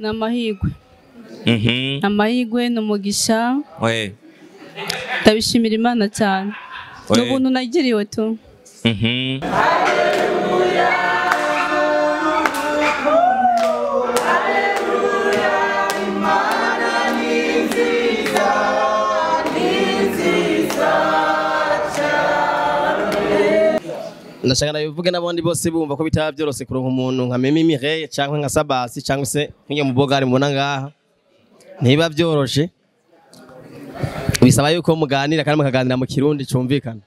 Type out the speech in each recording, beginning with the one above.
Ni amahirwe. Amahirwe ni umugisha. Ndabishimira Imana cyane. Ni ubuntu nagiriwe tu. Ndashaka nabivuge n'abandi bose bumva ko bitaba byorose kuronka umuntu nka Mimi Mireille cyangwa nka Sabasi cyangwa se nk'iyo mubogari mubona ngaha, ntiba byoroshe, bisaba yuko muganira kandi mukaganira mu Kirundi cumvikana.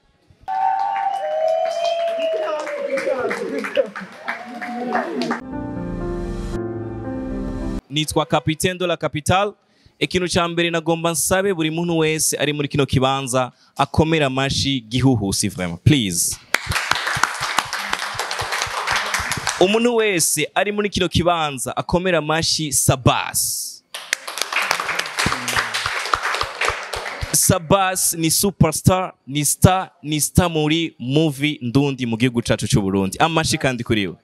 Nitwa Capitaine de la Capitale. Ikintu ca mbere nagomba nsabe buri muntu wese ari muri kino kibanza akomera amashi Gihuhusi, vraiment, please. Umuntu wese ari muri kino kibanza akomera amashi Sabas. Sabas ni superstar, ni star, ni star muri movie ndundi mu gihugu cacu c'u Burundi. Amashi kandi kuri we.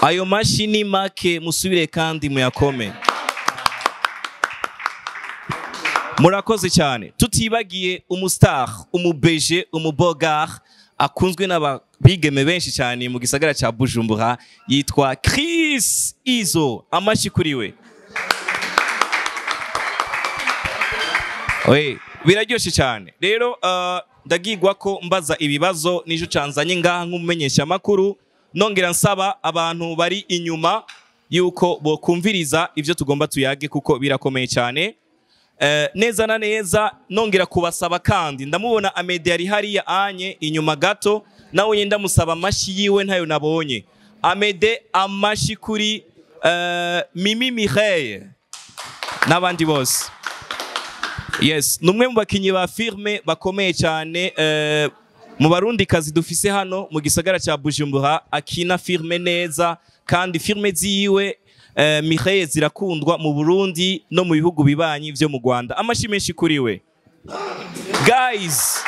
Ayo mashi ni make, musubire kandi muyakome. Murakoze cyane. Tutibagiye umustar, umubeje, umubogar akunzwe n'abigeme benshi cyane mu gisagara ca Bujumbura, yitwa Chris Izo. Amashi kuri we. Oui, biraryoshe cyane. Rero ndagirwa ko mbaza ibibazo nijo canzanye ngaha nk'umumenyesha makuru, nongera nsaba abantu bari inyuma yuko bokumviriza ivyo tugomba tuyage kuko birakomeye cyane. Neza na neza nongera kubasaba kandi ndamubona Amede ari hariya anye inyuma gato, nawe nyenda musaba amashi yiwe ntayo nabonye. Amede, amashi kuri Mimi Mireille n'abandi bose. Yes, numwe mu bakinyi ba filme bakomeye cyane mu barundi kazi dufise hano mu gisagara ca Bujumbura, akina filme neza kandi filme ziwe Mireille zirakundwa mu Burundi no mu bihugu bibanyi vyo mu Rwanda. Amashi menshi kuri we. Guys,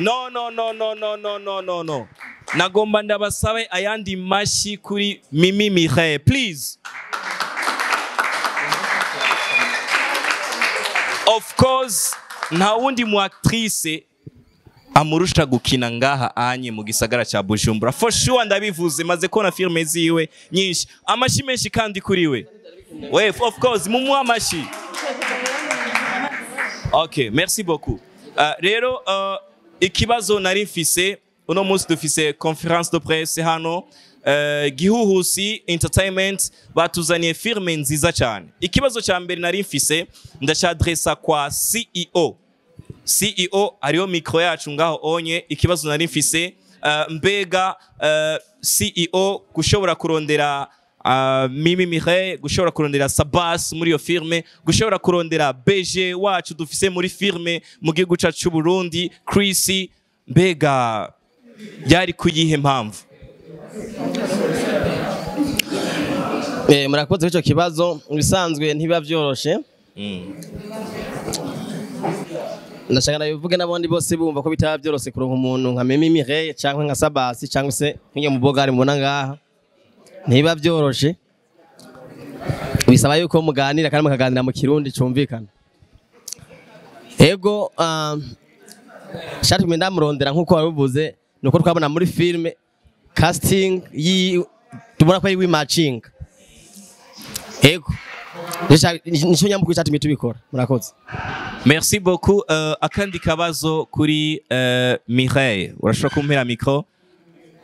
no no no no no no no no no. Nagomba ndabasabe ayandi mashi kuri Mimi Mireille, please. Of course, nta wundi mu actrice amurusha gukina ngaha anye mu gisagara ca Bujumbura. For sure ndabivuze, maze kona filme ziwe nyinshi. Amashi menshi kandi kuri we. We, of course, mumuha amashi. Okay, merci beaucoup. Rero ikibazo nari mfise uno munsi, dufise conférence de presse hano, Gihuhusi Entertainment batuzaniye filme nziza cyane. Ikibazo cya mbere nari mfise ndacadressa kwa CEO. CEO ariyo micro yacu ngaho onye. Ikibazo nari mfise, mbega CEO gushobora kurondera Mimi Mireille, gushobora kurondera Sabas muri iyo filme, gushobora kurondera BG wacu dufise muri filme mu gihugu cacu c'u Burundi Chris, mbega yari kuyihe mpamvu? Murakoze ico kibazo. Ibisanzwe ntibiba byoroshe. Ndashaka nabivuge n'abandi bose bumva ko bitaba byorose kuronka umuntu nka Mimi Mireille cyangwa nka Sabasi cyangwa se nk'iyo mubogari mubona ngaha, ntibiba byoroshe, bisaba yuko muganira kandi mukaganira mu Kirundi cumvikana. Ego, shatumye ndamurondera nkuko wabivuze, nuko twabona muri filme casting yi tubona ko ari matching. Ego, nico nyamukuru cyatumye tubikora. Murakoze. Merci beaucoup. Akandi kabazo kuri Mireille. Urashobora kumpera micro?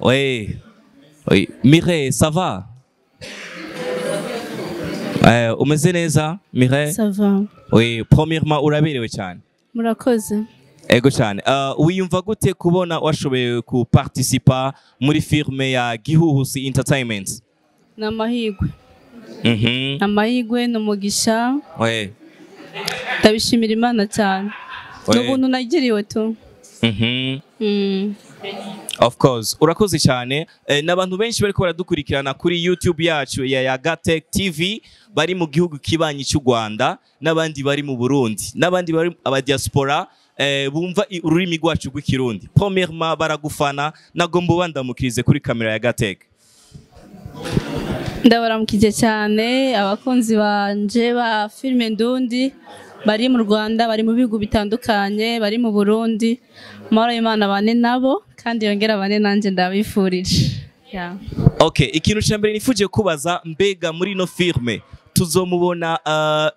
Oui. Oui. Mireille, ça va? Umeze neza Mireille? Ça va. Oui, premièrement uraberewe cyane. Murakoze. Ego cyane. Wiyumva gute kubona washoboye kuparticipa muri filme ya Gihuhusi Entertainment? Ni amahirwe. Amahirwe ni umugisha. Ndabishimira Imana cyane. Ni ubuntu nagiriwe tu. Of course, urakoze cyane. N'abantu benshi bariko baradukurikirana kuri YouTube yacu ya Yagatech TV bari mu gihugu kibanyi cy'u Rwanda, n'abandi bari mu Burundi, n'abandi bari aba diaspora bumva ururimi rwacu rw'ikirundi. Premièrement baragufana, nagomba ubandamukirize kuri kamera ya Yagatech. Ndabaramukije cyane abakunzi banje ba filime Ndundi bari mu Rwanda, bari mu bihugu bitandukanye, bari mu Burundi. Amahoro y'Imana bane nabo kandi yongera bane nanje, ndabifurije. Yeah. Okay, ikintu cya mbere nifuje kubaza, mbega muri ino filme tuzomubona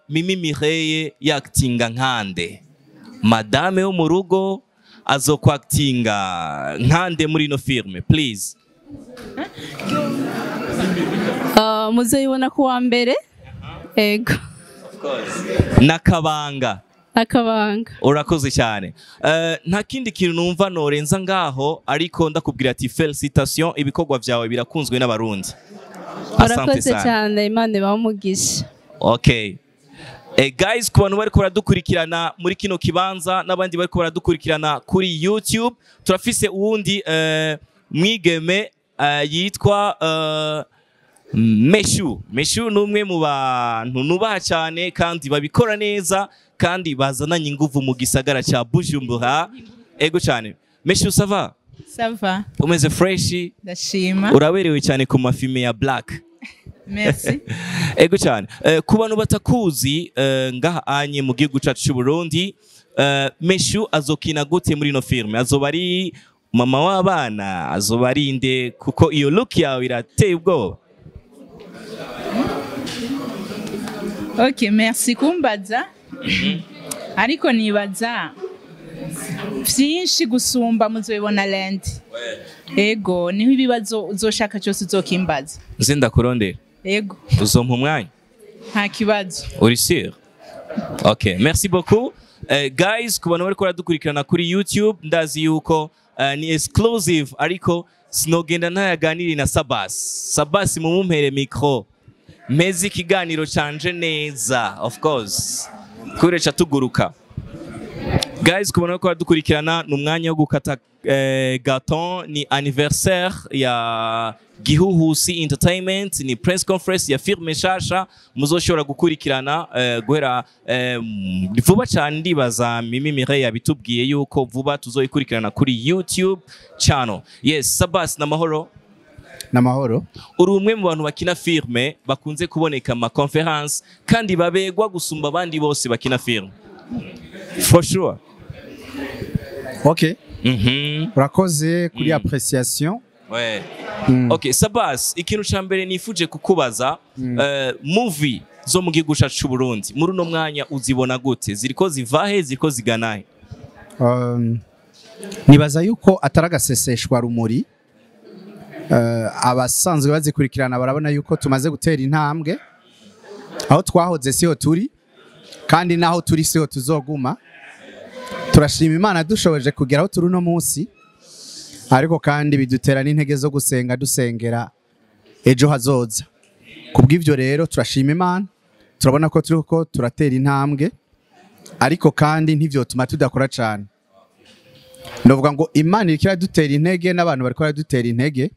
Mimi Mireille yaktinga nkande? Madame wo mu rugo azokwakitinga nkande muri ino filme, please? Muzayibona ku wa mbere. Ego. Nakabanga. Akabanga. Urakoze cyane. Nta kindi kintu numva norenza ngaho, ariko ndakubwira ati félicitations, ibikorwa vyawe birakunzwe n'Abarundi. Asante Urakoze sana. cyane, Imana ibahe umugisha. Okay. Guys, ku bantu bariko baradukurikirana muri kino kibanza n'abandi bariko baradukurikirana kuri YouTube, turafise uwundi mwigeme yitwa Meshu. Meshu ni umwe mu bantu nubaha cyane kandi babikora neza kandi bazananye inguvu mu gisagara ca Bujumbura. Ego cyane. Meshu, ça va? Ça va. Umeze fresh? Ndashima. Uraberewe cyane ku mafilme ya Black. Merci. Ego cyane. Ku bantu batakuzi ngaha anye mu gihugu cacu cy'u Burundi, Meshu azokina gute muri ino filme? Azoba ari mama w'abana? Azoba ari inde? Kuko iyo look yawe irateye ubwoba. Ok, merci kumbaza. Ariko nibaza vyinshi gusumba muzobibona lundi. Ego, niho ibibazo uzoshaka cyose uzokimbaza. Nze ndakurondera? Ego. Uzompa umwanya? Nta kibazo. Uri sûr? Ok, merci beaucoup. Guys, ku bantu bariko baradukurikirana kuri YouTube, ndazi yuko ni exclusive, ariko sinogenda ntayaganiri na Sabas. Sabas, mumumpere micro. Meze ikiganiro canje neza, of course. Kureca tuguruka. Guys, ku bantu bariko baradukurikirana, ni umwanya wo gukata gâteau, ni anniversaire ya Gihuhusi Entertainment, ni press conference ya filme nshasha muzoshobora gukurikirana guhera vuba cyane. Ndibaza Mimi Mireille yabitubwiye yuko vuba tuzoyikurikirana kuri YouTube channel. Yes, Sabas, namahoro? Namahoro. Uri umwe mu bantu bakina filme bakunze kuboneka mu ma conférence kandi babegwa gusumba abandi bose bakina filme. For sure. Ok. Urakoze kuri appréciation. Ouais. Okay, Sabas, ikintu ca mbere nifuje kukubaza, movie zo mu gihugu cacu c'u Burundi muri uno mwanya uzibona gute? Ziriko zivahe? Ziriko ziganahe? Nibaza yuko atari agaseseshwa rumuri, abasanzwe bazikurikirana barabona yuko tumaze gutera intambwe. Aho twahoze siho turi, kandi naho turi siho tuzoguma. Turashima Imana dushoboje kugera aho turi uno munsi, ariko kandi bidutera n'intege zo gusenga, dusengera ejo hazoza. Kubw'ivyo rero turashima Imana, turabona ko turiko turatera intambwe, ariko kandi ntivyotuma tudakora cane. Ndavuga ngo Imana iriko iradutera intege n'abantu bariko baradutera intege.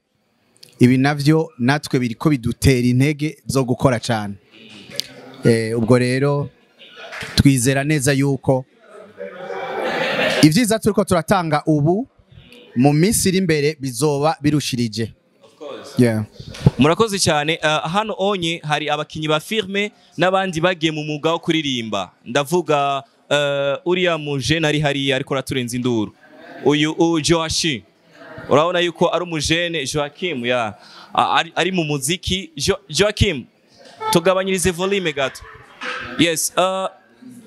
Ibi navyo natwe biriko bidutera intege zo gukora cane. Ubwo rero twizera neza yuko ivyiza turiko turatanga ubu, mu minsi iri imbere bizoba birushirije. Yeah. Murakoze cyane. Hano onye hari abakinyi ba filme n'abandi bagiye mu mwuga wo kuririmba. Ndavuga uriya mujene ari hariya ariko araturenza induru, uyu Joachim. Urabona yuko ari umujene Joachim ya ari mu muziki. Joachim, tugabanyirize volume gato. Yes,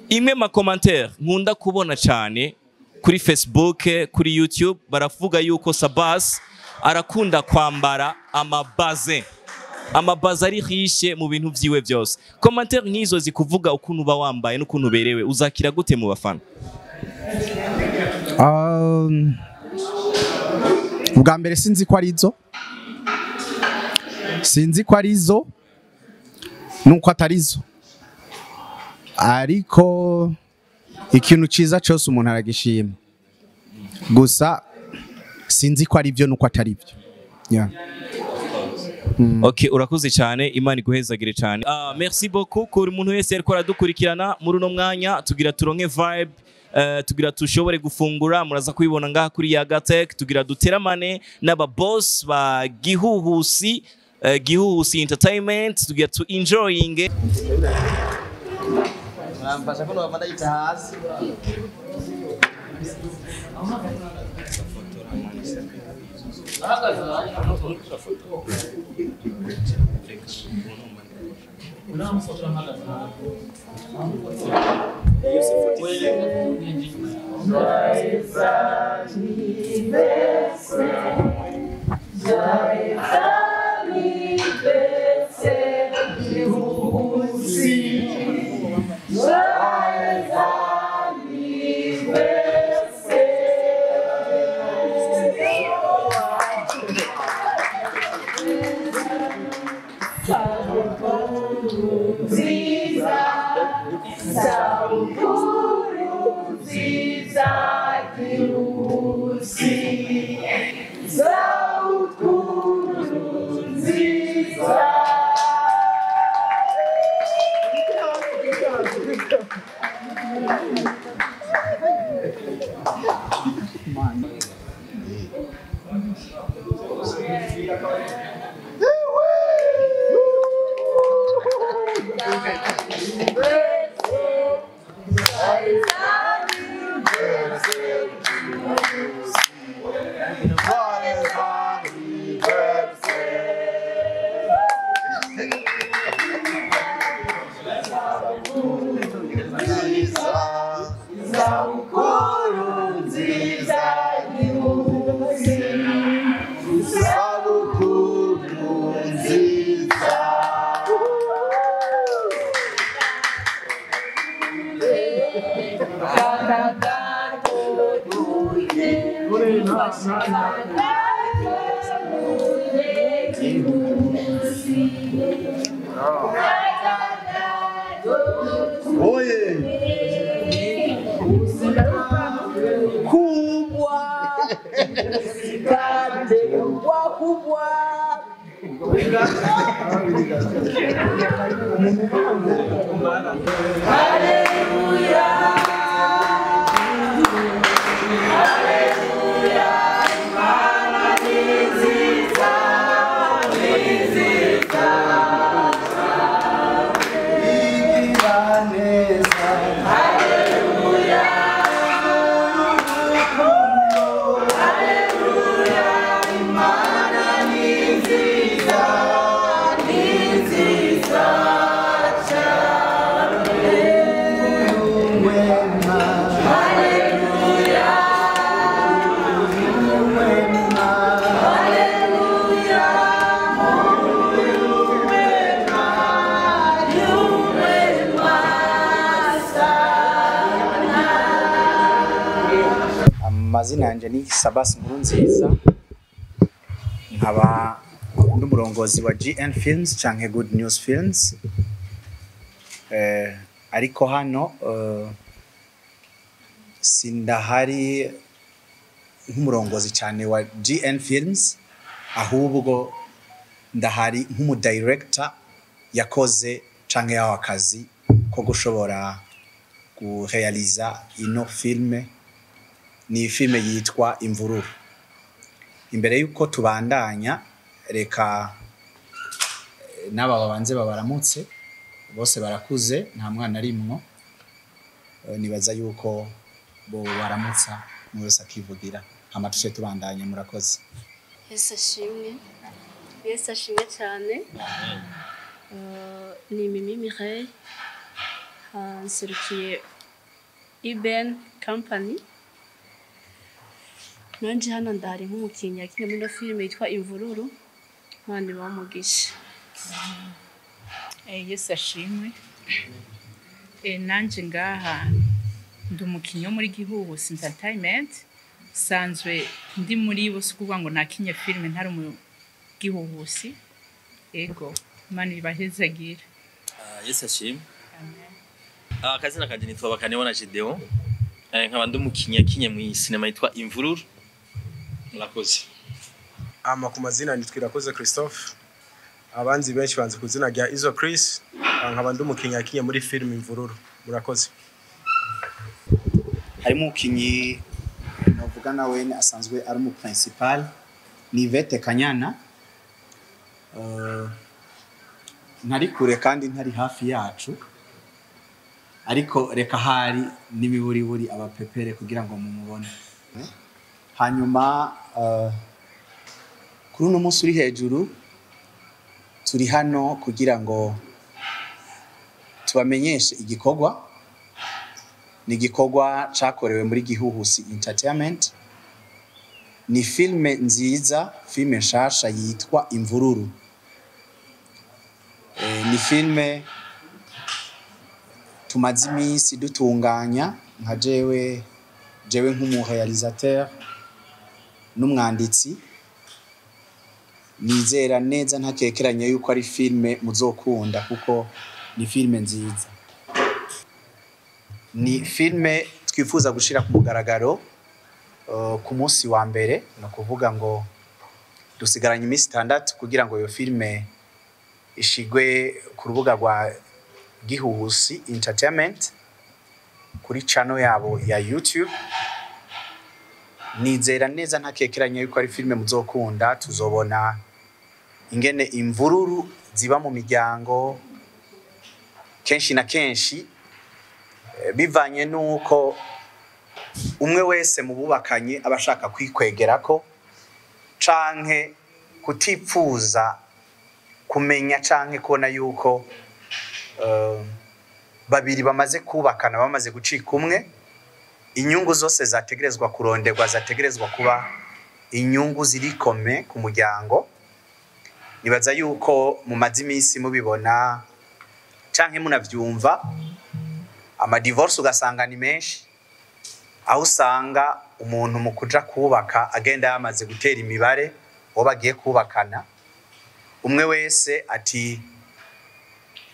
imwe ma commentaire nkunda kubona cyane kuri Facebook, kuri YouTube, baravuga yuko Sabas arakunda kwambara amabaze, amabaze ari riche mu bintu vyiwe byose. Commentaire nk'izo zikuvuga ukuntu uba wambaye n'ukuntu uberewe, uzakira gute mu bafana? Ubwa mbere sinzi ko ari zo nuko atari zo, ariko ikintu ciza cyose umuntu aragishima. Gusa sinzi ko ari byo nuko atari byo, yeah. Okay, urakoze cyane, Imana iguhezagire cyane. Merci beaucoup kuri umuntu wese ariko aradukurikirana muri uno mwanya. Tugira turonke vibe, tugira tushobore gufungura, muraza kubibona ngaha kuri Yagatech, tugira duteramane n'aba boss ba Gihuhusi. Gihuhusi Entertainment, tugira tu enjoying. Mfasha ko nobava ndayita hasi. Amazina yanjye ni Sabas Nkurunziza, nkaba n'umurongozi wa GN Films canke Good News Films. Ariko hano sindahari nk'umurongozi cyane wa GN Films, ahubwo ndahari nk'umudirector yakoze canke yaho akazi ko gushobora kurealiza ino filme. Ni filme yitwa Imvururu. Imbere yuko tubandanya, reka n'aba babanze babaramutse, bose barakuze nta mwana arimwo. Nibaza yuko bo baramutsa mwese akivugira, hama tuce tubandanya. Murakoze. Yesu ashimwe. Yesu ashimwe cyane. Ni Mimi Mireille, nserukiye Iben Company. Nanje hano ndahari nk'umukinnyi yakinye muri filime yitwa Imvururu. Imana ibahe umugisha. Yesu ashimwe. Nanje ngaha ndi umukinnyi wo muri Gihuhusi Entertainment, sanzwe ndi muri bo, si ukuvuga ngo nakinye filime ntari mu Gihuhusi. Ego, Imana ibahezagire. Yesu ashimwe. Akazina kanje nitwa Bakanibona Gedeon, nkaba ndi umukinnyi yakinye mu sinema yitwa Imvururu. Murakoze. Ama ku mazina nitwa Irakoze Christophe, abanzi benshi banzi ku izina rya Izo Chris, nkaba ndi umukinnyi yakinye muri filime Imvururu. Murakoze. Harimo umukinnyi novuga nawe asanzwe ari umu principal, ni Yvette Kanyana. Ntari kure kandi ntari hafi yacu, ariko reka hari n'imiburiburi abapepere kugira ngo mumubone. Hanyuma kuri uno munsi uri hejuru, turi hano kugira ngo tubamenyeshe igikorwa. Ni igikorwa cakorewe muri Gihuhusi Entertainment. Ni filme nziza, filme nshasha yitwa Imvururu. Ni filme tumaze iminsi dutunganya nka jewe nk'umurealisateur n'umwanditsi. Nizera neza ntakekeranya yuko ari filme muzokunda, kuko ni filme nziza. Ni filme twifuza gushira ku mugaragaro ku munsi wa mbere, ni ukuvuga ngo dusigaranye iminsi 6 kugira ngo iyo filme ishigwe ku rubuga rwa Gihuhusi Entertainment kuri channel yabo ya YouTube. Nizera neza ntakekeranya yuko ari filme muzokunda. Tuzobona ingene imvururu ziba mu miryango kenshi na kenshi, bivanye nuko umwe wese mu bubakanye aba ashaka kwikwegerako canke kutipfuza kumenya canke kubona yuko babiri bamaze kubakana, bamaze gucika umwe, inyungu zose zategerezwa kuronderwa zategerezwa kuba inyungu zirikome ku muryango. Nibaza yuko mumaze iminsi mubibona canke munavyumva, ama divorce ugasanga ni menshi, aho usanga umuntu mu kuja kubaka agenda yamaze gutera imibare uwo bagiye kubakana, umwe wese ati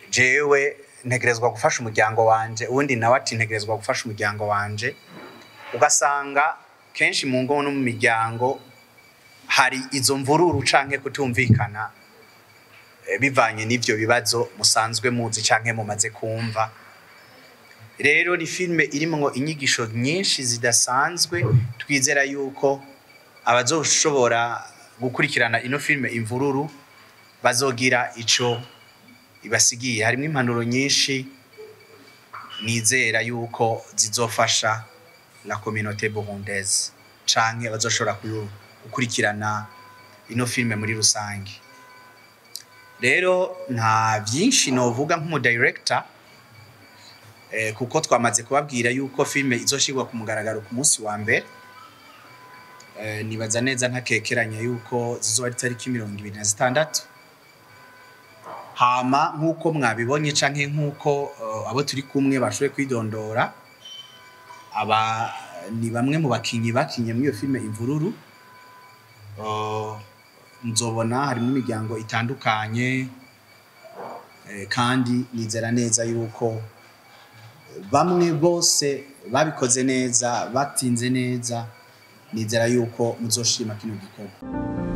jewe ntegerezwa gufasha umuryango wanje, uwundi nawe ati ntegerezwa gufasha umuryango wanje. Ugasanga kenshi mu ngo no mu miryango hari izo mvururu canke kutumvikana, bivanye n'ivyo bibazo musanzwe muzi canke mumaze kumva. Rero ni filme irimwo inyigisho nyinshi zidasanzwe. Twizera yuko abazoshobora gukurikirana ino filme Imvururu bazogira ico ibasigiye. Harimo impanuro nyinshi nizera yuko zizofasha la communauté burundaise canke bazoshobora gukurikirana ino filme muri rusange. Rero nta byinshi novuga nk'umudirector, kuko twamaze kubabwira yuko filme izoshirwa ku mugaragaro ku munsi wa mbere. Nibaza neza ntakekeranya yuko zizoba ari tariki 26. Hama nk'uko mwabibonye canke nk'uko abo turi kumwe bashoboye kwidondora, aba ni bamwe mu bakinyi bakinye muri iyo filme Imvururu. Nzobona harimo imiryango itandukanye, kandi nizera neza yuko bamwe bose babikoze neza, batinze neza. Nizera yuko muzoshima kino gikorwa.